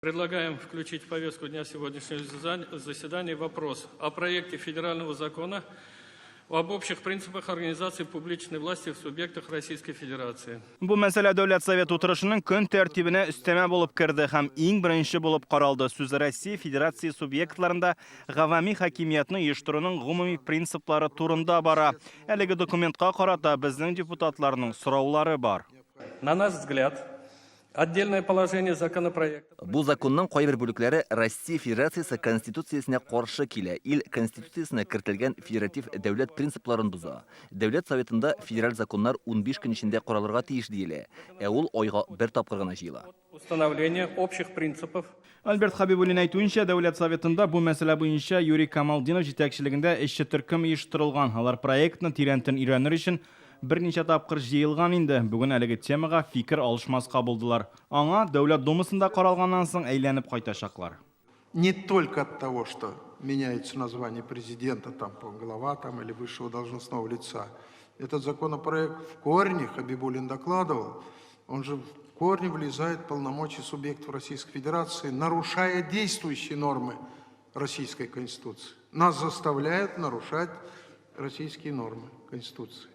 Предлагаем включить в повестку дня сегодняшнего заседания вопрос о проекте федерального закона об общих принципах организации публичной власти в субъектах Российской Федерации. Бу мәсьәлә Дәүләт Советы утырышының көн тәртибенә өстәмә булып керде һәм иң беренче булып каралды. Сүз Россия Федерация субъектларында гавами хакимиятне оештыруның гомуми принциплары турында бара. Әлеге документка карата безнең депутатларның сораулары бар. На наш взгляд, Отдельное положение законопроекта. Бу законның кайбер бүлекләре Россия Федерациясе Конституциясенә каршы килә, ил Конституциясенә кертелгән федератив дәүләт принципларын боза. Дәүләт Советында федераль законнар 15 көн эчендә каралырга тиеш диелә, ә ул айга бер тапкыр гына җыела. Установление общих принципов. Альберт Хәбибуллин әйтүенчә, Дәүләт Советында бу мәсьәлә буенча Юрий Камалдинов җитәкчелегендә эшче төркем оештырылган. Алар проектны тирәнтен өйрәнер өчен берничә тапкыр җыелган инде. Бүген әлеге темага фикер алышмаска булдылар. Аңа Дәүләт Думасында каралганнан соң әйләнеп кайтачаклар. Не только от того, что меняется название президента, там, глава там, или высшего должностного лица. Этот законопроект в корне, Хабибуллин докладывал, он же в корне влезает в полномочия субъектов Российской Федерации, нарушая действующие нормы Российской Конституции. Нас заставляют нарушать российские нормы Конституции.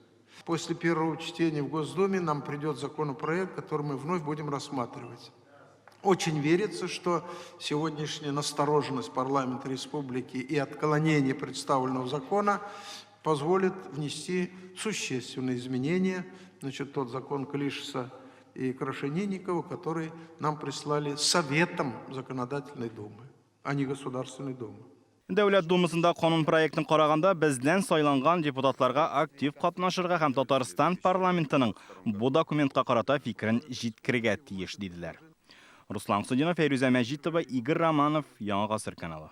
После первого чтения в Госдуме нам придет законопроект, который мы вновь будем рассматривать. Очень верится, что сегодняшняя настороженность парламента республики и отклонение представленного закона позволит внести существенные изменения, значит, тот закон Клишаса и Крашенинникова, который нам прислали Советом Законодательной Думы, а не Государственной Думы. Дәүләт Думасында канун проектын караганда бездән сайланган депутатларга актив катнашырга һәм Татарстан парламентының бу документка карата фикерен җиткерергә тиеш, диделәр. Руслан Судинов, Фәйрүзә Мәҗитова, Игорь Романов, Яңа Гасыр каналы.